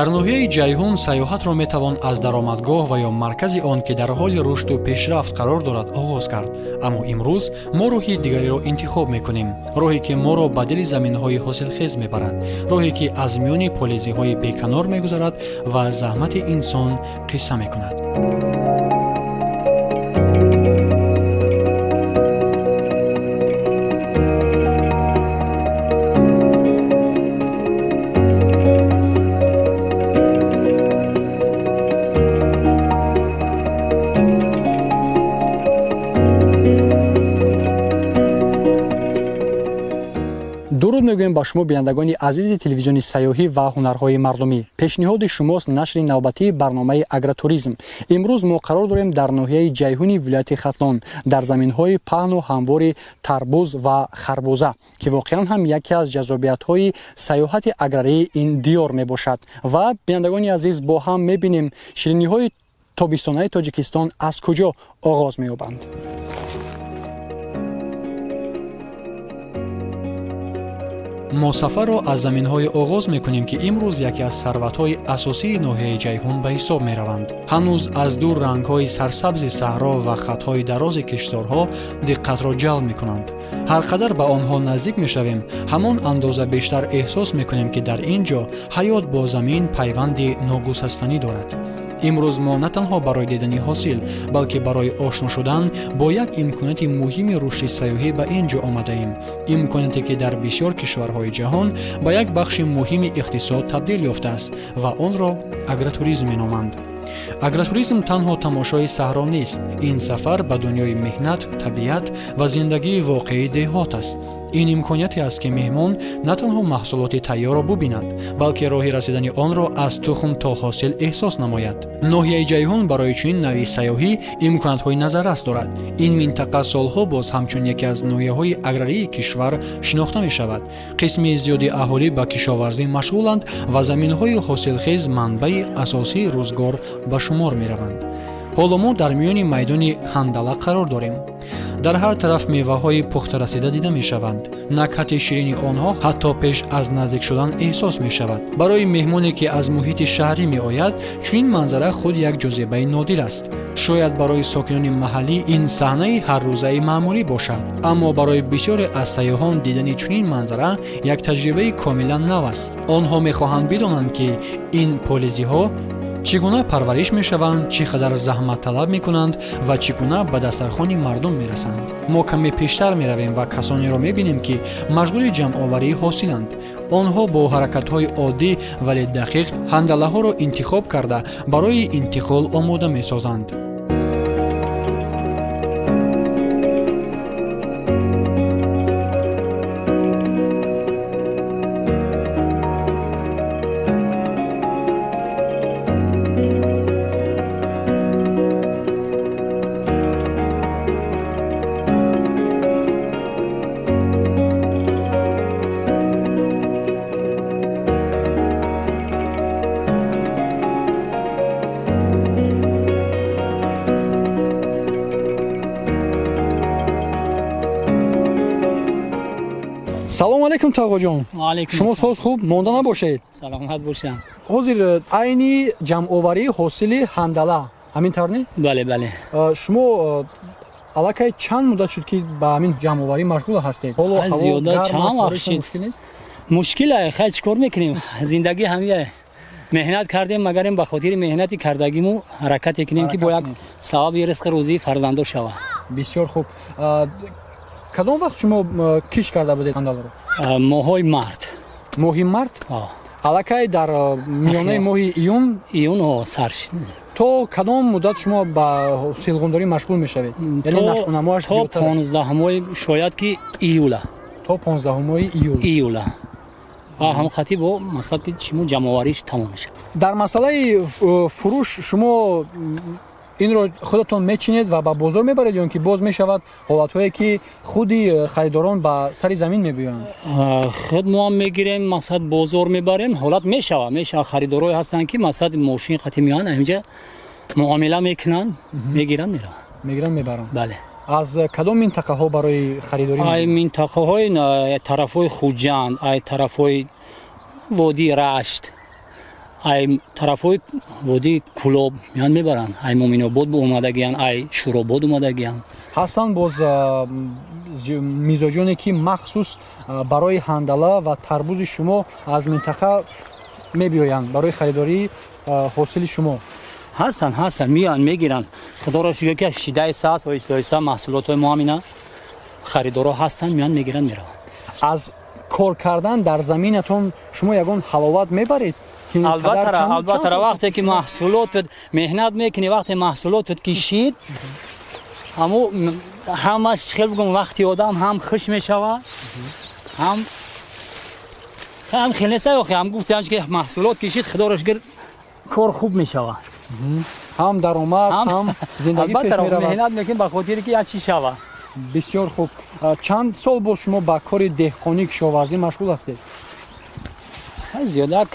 Дар ноҳияи Ҷайҳун сайёҳатро метавон аз даромадгоҳ ва ё маркази он, ки дар ҳоли рушду пешрафт қарор дорад, оғоз кард. Аммо имрӯз мо роҳи дигареро интихоб мекунем, роҳе ки моро ба дили заминҳои ҳосилхез мебарад, роҳе ки аз миёни полизиҳои беканор мегузарад ва аз заҳмати инсон қисса мекунад. Дуруд мегӯем ба шумо, бинандагони азизи телевизиони сайёҳӣ ва ҳунарҳои мардумӣ. Пешниҳоди шумост нашри навбатии барномаи агротуризм. Имрӯз мо қарор дорем дар ноҳияи Ҷайҳуни вилояти Хатлон, дар заминҳои паҳну ҳамвори тарбуз ва харбуза, ки воқеан ҳам яке аз ҷаззобиятҳои сайёҳати аграрии ин диёр мебошад. Ва бинандагони азиз, бо ҳам мебинем, шириниҳои тобистонаи Тоҷикистон аз куҷо оғоз меёбанд. Мо сафарро аз заминҳое оғоз мекунем, ки имрӯз яке аз сарватҳои асосии ноҳияи Ҷайҳун ба ҳисоб мераванд. Ҳанӯз аз дур рангҳои сарсабзи саҳро ва хатҳои дарози киштзорҳо диққатро ҷалб мекунанд. Ҳар қадар ба онҳо наздик мешавем, ҳамон андоза бештар эҳсос мекунем, ки дар ин ҷо ҳаёт бо замин пайванди ногусастанӣ дорад. Имрӯз мо на танҳо барои дидани ҳосил, балки барои ошно шудан бо як имконияти муҳими рушди сайёҳӣ ба ин ҷо омадаем, имконияте ки дар бисёр кишварҳои ҷаҳон ба як бахши муҳими иқтисод табдил ёфтааст ва онро агротуризм меноманд. Агротуризм танҳо тамошои саҳро нест. Ин сафар ба дунёи меҳнат, табиат ва зиндагии воқеии деҳот аст. Ин имконияте аст, ки меҳмон на танҳо маҳсулоти тайёрро бубинад, балки роҳи расидани онро аз тухм то ҳосил эҳсос намояд. Ноҳияи Ҷайҳун барои чунин навъи сайёҳӣ имкониятҳои назаррас дорад. Ин минтақа солҳо боз ҳамчун яке аз ноҳияҳои аграрии кишвар шинохта мешавад. Қисми зиёди аҳолӣ ба кишоварзӣ машғуланд ва заминҳои ҳосилхез манбаи асосии рӯзгор ба шумор мераванд. Ҳоло мо дар миёни майдони ҳандала қарор дорем. Дар ҳар тараф меваҳои пухтарасида дида мешаванд. Накҳати ширини онҳо ҳатто пеш аз наздик шудан эҳсос мешавад. Барои меҳмоне, ки аз муҳити шаҳрӣ меояд, чунин манзара худ як ҷозибаи нодир аст. Шояд барои сокинони маҳаллӣ ин саҳнаи ҳаррӯзаи маъмулӣ бошад, аммо барои бисёре аз сайёҳон дидани чунин манзара як таҷрибаи комилан нав аст. Онҳо мехоҳанд бидонанд, ки ин полизиҳо чӣ гуна парвариш мешаванд, чӣ қадар заҳмат талаб мекунанд ва чӣ гуна ба дастархони мардум мерасанд. Мо каме пештар меравем ва касонеро мебинем, ки машғули ҷамъоварии ҳосиланд. Онҳо бо ҳаракатҳои оддӣ, вале дақиқ ҳандалаҳоро интихоб карда, барои интиқол омода месозанд. Салому алейкум, Тағоҷон. Шумо соз, хуб монда набошед. Саломат бошам. Ҳозир айни ҷамъоварии ҳосили ҳандала, ҳамин тавр не? Бале. Шумо аллакай чанд муддат шуд, ки ба ҳамин ҷамъоварӣ машғул ҳастед? Ҳоло зиёда чанд вақт шуд. Мушкил, хай, чӣ кор мекунем, зиндагӣ ҳамия. Меҳнат кардем, магарем ба хотири меҳнати кардагиму ҳаракате кунем, ки бо як сабаби ризқи рӯзии фарзандо шавад. Бисёр хуб. Кадом вақт шумо кишт карда будед ҳандаларо? Моҳҳои март. Моҳи март, аллакай дар миёнаи моҳи июн. Июн сар шуд. То кадом муддат шумо ба силғундорӣ машғул мешавед, яъне нашъунамоаш? То 15-мои, шояд ки июла. То 15-мои июл. Июла ва ҳам хати бо мақсад ки шумо ҷамъовариш тамом мешавад. Дар масъалаи фурӯш шумо инро худатон мечинед ва ба бозор мебаред ё ин ки боз мешавад ҳолатҳое, ки худи харидорон ба сари замин мебиёянд? Худ мо ҳам мегирем, мақсад, бозор мебарем. Ҳолат мешавад, харидорое ҳастанд, ки мақсад, мошин қати меоянд, ҳаминҷа муомила мекунанд, мегиранд, мераванд. Мегиранд, мебаранд. Бале. Аз кадом минтақаҳо барои харидорӣ? Ай минтақаҳои тарафҳои Хуҷанд, ай тарафҳои водии Рашт. Ай тарафҳои водии Кӯлоб меян, мебаранд. Ай Муъминобод омадагиян, ай Шӯробод омадагиян. Ҳастанд боз мизоҷоне, ки махсус барои ҳандала ва тарбузи шумо аз минтақа мебиёянд барои харидории ҳосили шумо? Ҳастанд, ҳастанд, меоянд, мегиранд. Худоро шукр, ки шидаи сааст оҳиста оҳиста маҳсулотҳои мо ҳамина харидорҳо ҳастанд, меоянд, мегиранд, мераванд. Аз кор кардан дар заминатон шумо ягон ҳаловат мебаред? Албатта, албатта. Вақте ки маҳсулотат меҳнат мекунӣ, вақте маҳсулотат кишид, ҳаму ҳамаш, хел бигӯм, вақти одам ҳам хуш мешавад, ҳам хел нест. Охи ҳам гуфтам, ки маҳсулот кишид, худоро шукр, кор хуб мешавад. Ҳам даромад, ҳам зиндагӣ пеш меравад. Меҳнат мекунем ба хотире ки як чиз шавад. Бисёр хуб. Чанд сол боз шумо ба кори деҳқонӣ, кишоварзӣ машғул ҳастед? Зиёдак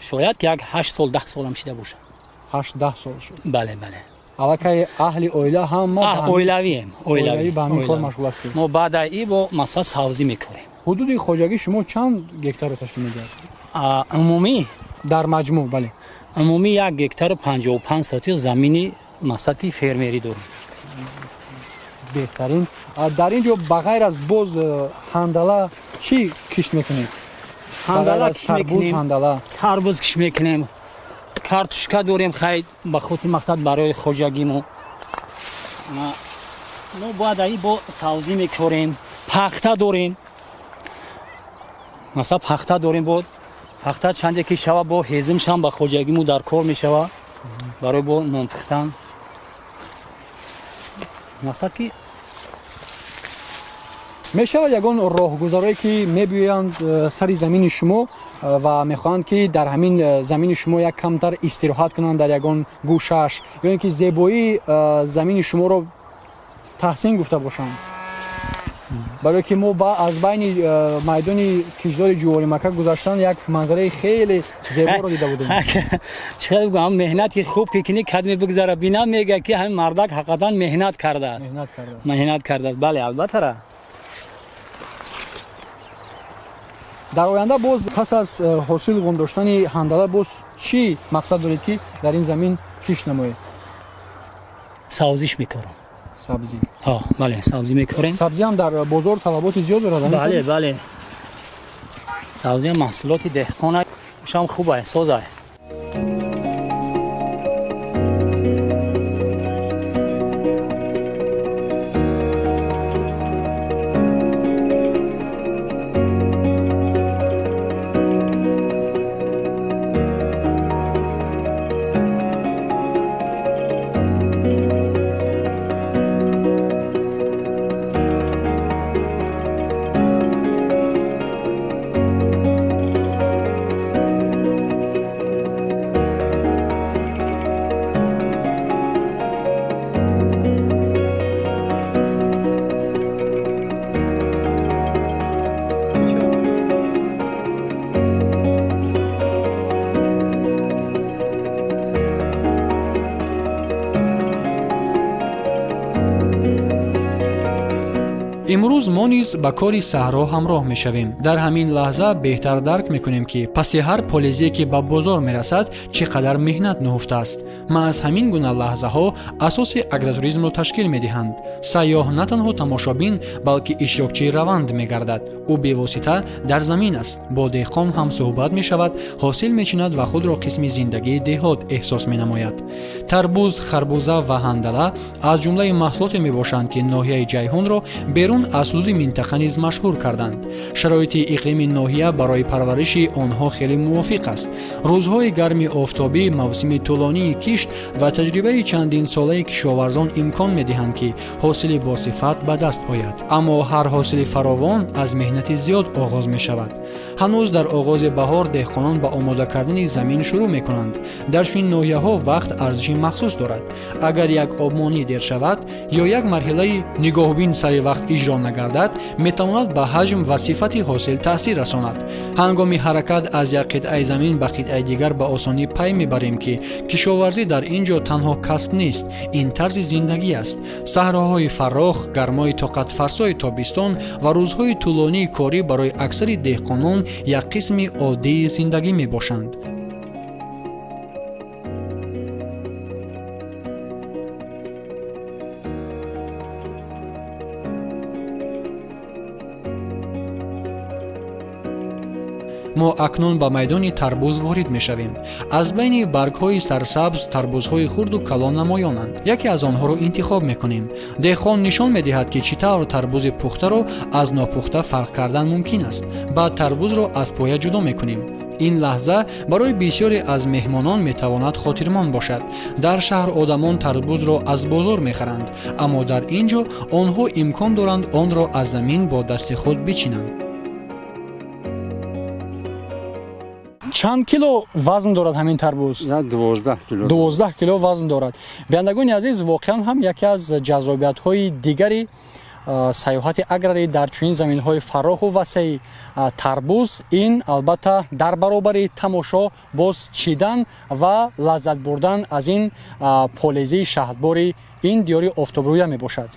шояд ки як 8 сол, 10 солам шида бошад. 8-10 сол шуд? Бале, бале. Аллакай аҳли оила ҳама Оилавием. Оилавӣ ба ҳамин кор машғул ҳастед. Мо баъда и бо масалан савзӣ мекорем. Ҳудуди хоҷагӣ шумо чанд гектарро ташкил медиҳад? Умумӣ? Дар маҷмӯъ, бале. Умумӣ 1 гектару 55 сотих замини мақсади фермерӣ дорем. Беҳтарин. Дар ин ҷо ба ғайр аз боз ҳандала чӣ кишт мекунед? Ҳандала? Тарбуз, ҳандала. Тарбуз кишт мекунем, картошка дорем, хай, ба хотири мақсад барои хоҷагимо. Мо бояд аи бо савзӣ мекорем, пахта дорем, масалан пахта дорем, бо пахта чанде ки шава, бо ҳезимшам ба хоҷагиму дар кор мешава барои бо нон пухтан, мақсад ки. Мешавад ягон роҳгузарое, ки мебиёянд сари замини шумо ва мехоҳанд, ки дар ҳамин замини шумо як камтар истироҳат кунанд дар ягон гӯшаш, ё ин ки зебоии замини шуморо таҳсин гуфта бошанд? Барое ки мо аз байни майдони кишдори ҷуворимака гузаштан, як манзараи хеле зеборо дида будем. Чӣ хел бигӯям, меҳнати хуб ки кунӣ, кадме бигзара, бинам, мега, ки ҳамин мардак ҳақиқатан меҳнат кардааст. Меҳнат кардааст, бале, албаттара. Дар оянда боз пас аз ҳосил гум доштани ҳандала боз чӣ мақсад доред, ки дар ин замин кишт намоед? Савзиш мекорам. Сабзӣ? Бале, сабзӣ мекорем. Сабзӣ ҳам дар бозор талаботи зиёд дорад. Бале, бале, сабзӣ маҳсулоти деҳқона шам хуб ай, соз ай. Имрӯз мо низ ба кори саҳро ҳамроҳ мешавем. Дар ҳамин лаҳза беҳтар дарк мекунем, ки паси ҳар полезе, ки ба бозор мерасад, чӣ қадар меҳнат нуҳуфтааст. Маҳз ҳамин гуна лаҳзаҳо асоси агротуризмро ташкил медиҳанд. Сайёҳ на танҳо тамошобин, балки иштирокчии раванд мегардад. Ӯ бевосита дар замин аст, бо деҳқон ҳамсӯҳбат мешавад, ҳосил мечинад ва худро қисми зиндагии деҳот эҳсос менамояд. Тарбуз, харбуза ва ҳандала аз ҷумлаи маҳсулоте мебошанд, ки ноҳияи Ҷайҳунро берун аз ҳудуди минтақа низ машҳур карданд. Шароити иқлими ноҳия барои парвариши онҳо хеле мувофиқ аст. Рӯзҳои гарми офтобӣ, мавсими тӯлонии кишт ва таҷрибаи чандинсолаи кишоварзон имкон медиҳанд, ки ҳосили босифат ба даст ояд. Аммо ҳар ҳосили фаровон аз меҳнати зиёд оғоз мешавад. Ҳанӯз дар оғози баҳор деҳқонон ба омода кардани замин шурӯъ мекунанд. Дар чунин ноҳияҳо вақт арзиши махсус дорад. Агар як обмонӣ дер шавад ё як марҳилаи нигоҳубин сари вақт иҷро нагардад, метавонад ба ҳаҷм ва сифати ҳосил таъсир расонад. Ҳангоми ҳаракат аз як қитъаи замин ба қитъаи дигар ба осонӣ пай мебарем, ки кишоварзӣ дар ин ҷо танҳо касб нест, ин тарзи зиндагӣ аст. Саҳроҳои фаррох, гармои тоқатфарсои тобистон ва рӯзҳои тӯлонии корӣ барои аксари деҳқонон як қисми оддии зиндагӣ мебошанд. Мо акнун ба майдони тарбуз ворид мешавем. Аз байни баргҳои сарсабз тарбузҳои хурду калон намоёнанд. Яке аз онҳоро интихоб мекунем. Деҳқон нишон медиҳад, ки чӣ тавр тарбузи пухтаро аз нопухта фарқ кардан мумкин аст. Баъд тарбузро аз поя ҷудо мекунем. Ин лаҳза барои бисёре аз меҳмонон метавонад хотирмон бошад. Дар шаҳр одамон тарбузро аз бозор мехаранд, аммо дар ин ҷо онҳо имкон доранд онро аз замин бо дасти худ бичинанд. Чанд кило вазн дорад ҳамин тарбуз? 12 кило. 12 кило вазн дорад. Бинандагони азиз, воқеан ҳам яке аз ҷаззобиятҳои дигари сайёҳати аграрӣ дар чунин заминҳои фароху васеи тарбуз ин албатта дар баробари тамошо боз чидан ва лаззат бурдан аз ин полезии шаҳдбори ин диёри офтобрӯя мебошад.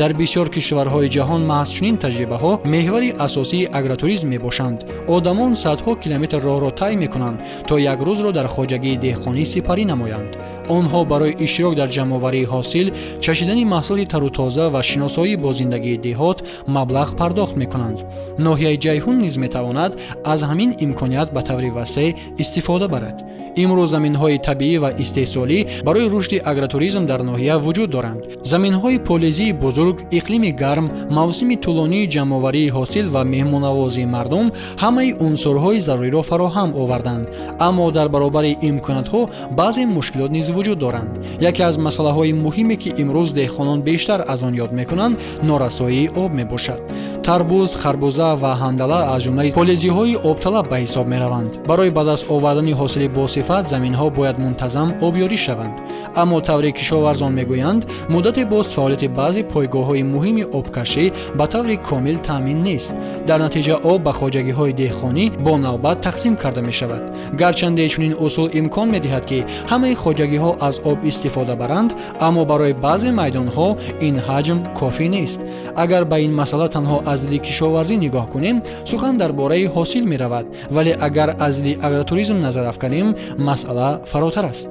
Дар бисёр кишварҳои ҷаҳон маҳз чунин таҷрибаҳо меҳвари асосии агротуризм мебошанд. Одамон садҳо километр роҳро тай мекунанд, то як рӯзро дар хоҷагии деҳқонӣ сипарӣ намоянд. Онҳо барои иштирок дар ҷамъоварии ҳосил, чашидани маҳсулоти тару тоза ва шиносоӣ бо зиндагии деҳот маблағ пардохт мекунанд. Ноҳияи Ҷайҳун низ метавонад аз ҳамин имконият ба таври васеъ истифода барад. Имрӯз заминҳои табиӣ ва истеҳсолӣ барои рушди агротуризм дар ноҳия вуҷуд доранд. Заминҳои полезии бузург, иқлими гарм, мавсими тӯлонии ҷамъоварии ҳосил ва меҳмоннавозии мардум ҳамаи унсурҳои заруриро фароҳам оварданд. Аммо дар баробари имкониятҳо баъзе мушкилот низ вуҷуд доранд. Яке аз масъалаҳои муҳиме, ки имрӯз деҳқонон бештар аз он ёд мекунанд, норасоии об мебошад. Тарбуз, харбуза ва ҳандала аз ҷумлаи полезиҳои обталаб ба ҳисоб мераванд. Барои ба даст овардани ҳосили босифат заминҳо бояд мунтазам обёрӣ шаванд. Аммо тавре кишоварзон мегӯянд, муддате боз фаъолияти баъзе пойгоҳҳои муҳими обкашӣ ба таври комил таъмин нест. Дар натиҷа об ба хоҷагиҳои деҳқонӣ бо навбат тақсим карда мешавад. Гарчанде чунин усул имкон медиҳад, ки ҳамаи хоҷагиҳо аз об истифода баранд, аммо барои баъзе майдонҳо ин ҳаҷм кофӣ нест. Агар ба ин масъала танҳо аз диди кишоварзӣ нигоҳ кунем, сухан дар бораи ҳосил меравад, вале агар аз диди агротуризм назар афканем, масъала фаротар аст.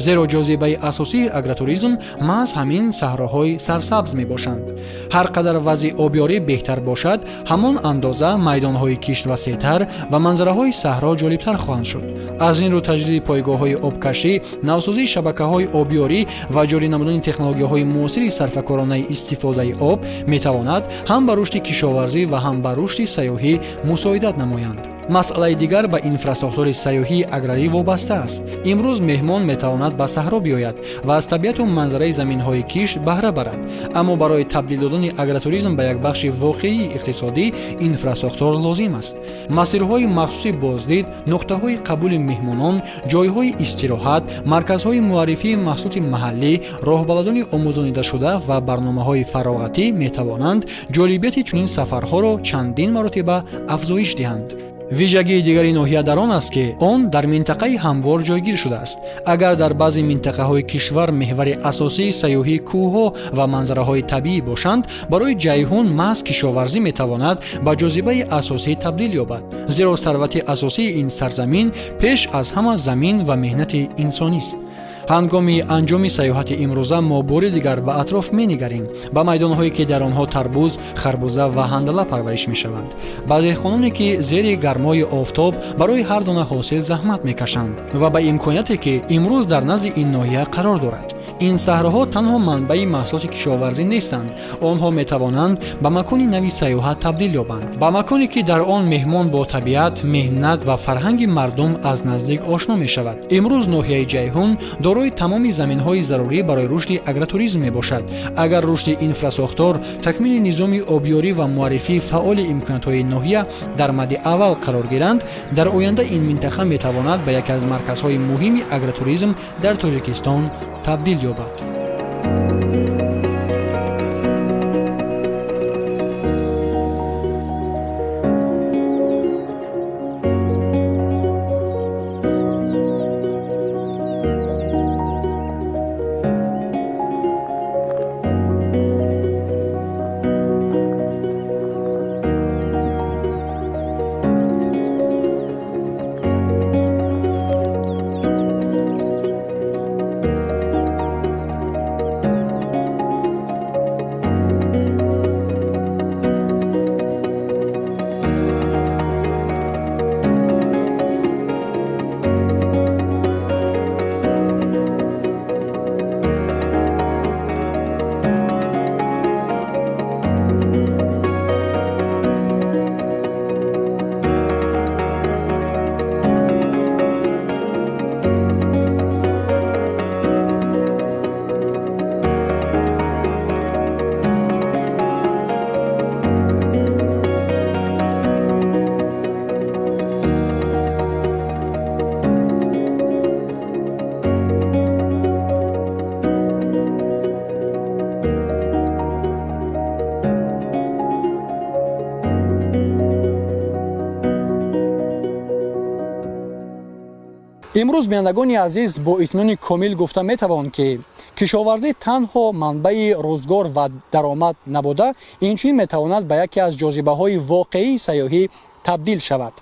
Зеро ҷозибаи асосии агротуризм маҳз ҳамин саҳроҳои сарсабз мебошанд. Ҳар қадар вазъи обёрӣ беҳтар бошад, ҳамон андоза майдонҳои кишт васеътар ва манзараҳои саҳро ҷолибтар хоҳанд шуд. Аз ин рӯ таҷдиди пойгоҳҳои обкашӣ, навсозии шабакаҳои обёрӣ ва ҷорӣ намудани технологияҳои муосири сарфакоронаи истифодаи об метавонад ҳам ба рушди кишоварзӣ ва ҳам ба рушди сайёҳӣ мусоидат намоянд. Масъалаи дигар ба инфрасохтори сайёҳии аграрӣ вобаста аст. Имрӯз меҳмон метавонад ба саҳро биёяд ва аз табиату манзараи заминҳои кишт баҳра барад, аммо барои табдил додани агротуризм ба як бахши воқеии иқтисодӣ инфрасохтор лозим аст. Масирҳои махсуси боздид, нуқтаҳои қабули меҳмонон, ҷойҳои истироҳат, марказҳои муаррифии маҳсулоти маҳаллӣ, роҳбаладони омӯзонидашуда ва барномаҳои фароғатӣ метавонанд ҷолибияти чунин сафарҳоро чандин маротиба афзоиш диҳанд. Вижагии дигари ноҳия дар он аст, ки он дар минтақаи ҳамвор ҷойгир шудааст. Агар дар баъзе минтақаҳои кишвар меҳвари асосии сайёҳии кӯҳҳо ва манзараҳои табиӣ бошанд, барои Ҷайҳун маҳз кишоварзӣ метавонад ба ҷозибаи асосӣ табдил ёбад, зеро сарвати асосии ин сарзамин пеш аз ҳама замин ва меҳнати инсонист. Ҳангоми анҷоми сайёҳати имрӯза мо бори дигар ба атроф менигарем, ба майдонҳое, ки дар онҳо тарбуз, харбуза ва ҳандала парвариш мешаванд, ба деҳқононе, ки зери гармои офтоб барои ҳар дона ҳосил заҳмат мекашанд, ва ба имконияте, ки имрӯз дар назди ин ноҳия қарор дорад. Ин саҳроҳо танҳо манбаи маҳсулоти кишоварзӣ нестанд, онҳо метавонанд ба макони нави сайёҳат табдил ёбанд, ба маконе, ки дар он меҳмон бо табиат, меҳнат ва фарҳанги мардум аз наздик ошно мешавад. Имрӯз ноҳияи Ҷайҳун дорои тамоми заминҳои зарурӣ барои рушди агротуризм мебошад. Агар рушди инфрасохтор, такмили низоми обёрӣ ва муаррифии фаъоли имкониятҳои ноҳия дар мадди аввал қарор гиранд, дар оянда ин минтақа метавонад ба яке аз марказҳои муҳими агротуризм дар Тоҷикистон табдил ёбад. Имрӯз, бинандагони азиз, бо итминони комил гуфта метавон, ки кишоварзӣ танҳо манбаи рӯзгор ва даромад набуда, инчунин метавонад ба яке аз ҷозибаҳои воқеии сайёҳӣ табдил шавад.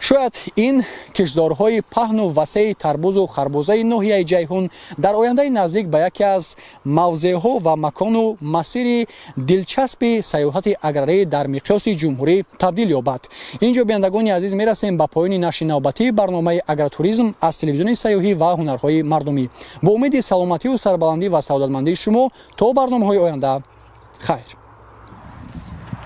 Шояд ин киштзорҳои паҳну васеи тарбузу харбузаи ноҳияи Ҷайҳун дар ояндаи наздик ба яке аз мавзеъҳо ва макону масири дилчаспи сайёҳати аграрӣ дар миқёси ҷумҳурӣ табдил ёбад. Инҷо, бинандагони азиз, мерасем ба поёни нашри навбатии барномаи агротуризм аз телевизиони сайёҳӣ ва ҳунарҳои мардумӣ. Бо умеди саломатию сарбаландӣ ва саодатмандии шумо то барномаҳои оянда, хайр.